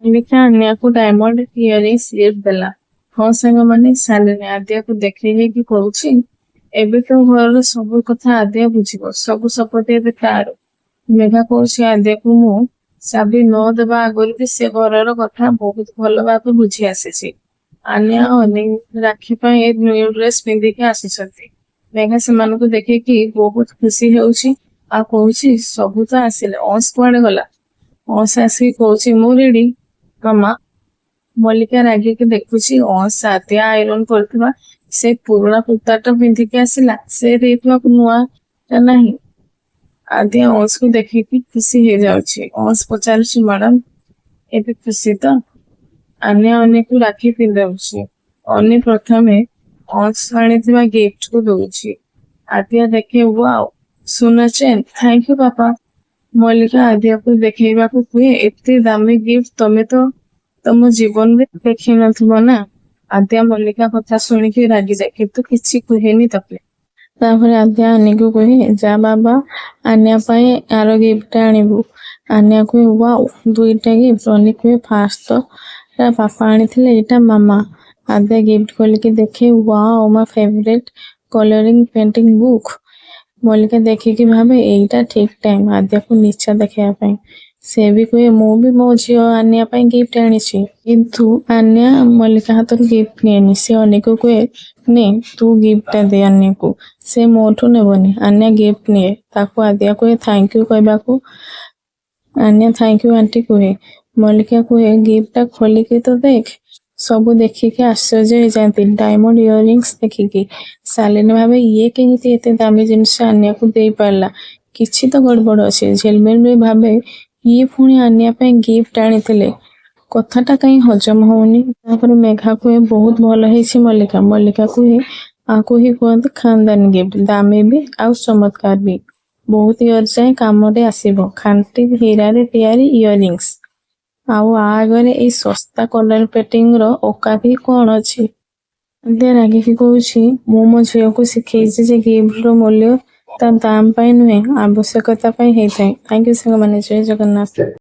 Mallika ଆନ୍ୟାକୁ diamond ଇୟରିଂସ gift ଦେଲା। ହଁ ସାଙ୍ଗମାନେ, ଶାଲିନୀ ଆଦ୍ୟାକୁ ଦେଖେଇ ହେଇକି କହୁଛି, ଏବେ ତ ଘରର ସବୁ କଥା ଆଦ୍ୟା ବୁଝିବ, ସବୁ ସପୋର୍ଟ ଏବେ ତାର। ମେଘା କହୁଛି, ଆଦ୍ୟାକୁ ମୁଁ ଚାବି ନ ଦେବା ଆଗରୁ ବି ସେ ଘରର କଥା ବହୁତ ଭଲ ଭାବେ ବୁଝି ଆସିଛି। ଆନ୍ୟା ଆଉ ଅନି ରାକ୍ଷୀ ପାଇଁ ନ୍ୟୁ ଡ୍ରେସ ପିନ୍ଧିକି ଆସିଛନ୍ତି। ମେଘା ସେମାନଙ୍କୁ ଦେଖିକି ବହୁତ ଖୁସି ହେଉଛି ଆଉ କହୁଛି, ସବୁ ତ ଆସିଲେ, ଅଂଶ କୁଆଡେ ଗଲା? ଅଂଶ ଆସିକି କହୁଛି, ମୁଁ ରେଡି ମାମା। ମଲ୍ଲିକା ରାଗିକି ଦେଖୁଛି, ଅଂଶ ଆଦ୍ୟା ଆଇରନ୍ କରିଥିବା ସେ ପୁରୁଣା କୁର୍ତ୍ତାଟା ପିନ୍ଧିକି ଆସିଲା, ସେ ଦେଇଥିବା ନୂଆ ଟା ନାହିଁ। ଆଦ୍ୟା ଅଂଶକୁ ଦେଖିକି ଖୁସି ହେଇଯାଉଛି। ଅଂଶ ପଚାରୁଛି, ମ୍ୟାଡାମ, ଏବେ ଖୁସି ତ? ଆନ୍ୟା ଅନିକୁ ରାକ୍ଷୀ ପିନ୍ଧାଉଛି। ଅନି ପ୍ରଥମେ ଅଂଶ ଆଣିଥିବା ଗିଫ୍ଟକୁ ଦଉଛି। ଆଦ୍ୟା ଦେଖେ, ୱାଓ, ସୁନା ଚେନ୍, thank you ବାପା। ମଲ୍ଲିକା ଆଦ୍ୟାକୁ ଦେଖେଇବାକୁ କୁହେ, ଏତେ ଦାମୀ ଗିଫ୍ଟ ତମେ ତ ତମ ଜୀବନରେ ଦେଖିନଥିବ ନା? ଆଦ୍ୟା ମଲ୍ଲିକା କଥା ଶୁଣିକି ରାଗିଯାଏ, କିନ୍ତୁ କିଛି କୁହେନି ତାକୁ। ତାପରେ ଆଦ୍ୟା ଅନିକୁ କୁହେ, ଯା ବାବା, ଆନ୍ୟା ପାଇଁ ଆର ଗିଫ୍ଟଟା ଆଣିବୁ। ଆନ୍ୟା କୁହେ, ୱାଓ, ଦୁଇଟା ଗିଫ୍ଟ। ଅନି କୁହେ, ଫାଷ୍ଟ ତ ବାପା ଆଣିଥିଲେ, ଏଇଟା ମାମା। ଆଦ୍ୟା ଗିଫ୍ଟ ଖୋଲିକି ଦେଖେ, wow, my favourite colouring painting book. Mallika ଦେଖିକି ଭାବେ, ଏଇଟା ଠିକ ଟାଇମ ଆଦ୍ୟାକୁ ନିଚା ଦେଖେଇବା ପାଇଁ। ସେ ବି କୁହେ, ମୁଁ ବି ମୋ ଝିଅ ଆନ୍ୟା ପାଇଁ ଗିଫ୍ଟ ଆଣିଛି। କିନ୍ତୁ ଆନ୍ୟା ମଲ୍ଲିକା ହାତରୁ ଗିଫ୍ଟ ନିଏନି। ସେ ଅନିକୁ କୁହେ, ନେ, ତୁ ଗିଫ୍ଟଟା ଦେ ଆନ୍ୟାକୁ, ସେ ମୋଠୁ ନେବନି। ଆନ୍ୟା ଗିଫ୍ଟ ନିଏ। ତାକୁ ଆଦ୍ୟା କୁହେ thank you କହିବାକୁ। ଆନ୍ୟା thank you aunty କୁହେ। ମଲ୍ଲିକା କୁହେ, ଗିଫ୍ଟଟା ଖୋଲିକି ତ ଦେଖ। ସବୁ ଦେଖିକି ଆଶ୍ଚର୍ଯ୍ୟ ହେଇଯାନ୍ତି ଡାଇମଣ୍ଡ ଇୟରିଂସ ଦେଖିକି। ଶାଲିନୀ ଭାବେ, ଇଏ କେମିତି ଏତେ ଦାମୀ ଜିନିଷ ଆନ୍ୟାକୁ ଦେଇପାରିଲା, କିଛି ତ ଗଡବଡ ଅଛି। ଝିଲମିଲ ବି ଭାବେ, ଇଏ ପୁଣି ଆନ୍ୟା ପାଇଁ ଗିଫ୍ଟ ଆଣିଥିଲେ, କଥାଟା କାହିଁ ହଜମ ହଉନି। ତାପରେ ମେଘା କୁହେ, ବହୁତ ଭଲ ହେଇଛି ମଲ୍ଲିକା। ମଲ୍ଲିକା କୁହେ, ଆକୁ ହିଁ କୁହନ୍ତି ଖାନଦାନୀ ଗିଫ୍ଟ, ଦାମୀ ବି ଆଉ ଚମତ୍କାର ବି। ବହୁତ ଇୟର ଯାଏଁ କାମରେ ଆସିବ। ଖାଣ୍ଟି ହୀରାରେ ତିଆରି ଇୟରିଂସ। ଆଉ ଆ ଆଗରେ ଏଇ ଶସ୍ତା କଲର ପେଣ୍ଟିଂ ର ଔକାତ ହିଁ କଣ ଅଛି? ଆଦ୍ୟା ରାଗିକି କହୁଛି, ମୁଁ ମୋ ଝିଅକୁ ଶିଖେଇଛି ଯେ ଗିଫ୍ଟର ମୂଲ୍ୟ ତା ଦାମ ପାଇଁ ନୁହେଁ, ଆବଶ୍ୟକତା ପାଇଁ ହେଇଥାଏ। Thank you ସାଙ୍ଗମାନେ, ଜୟ ଜଗନ୍ନାଥ।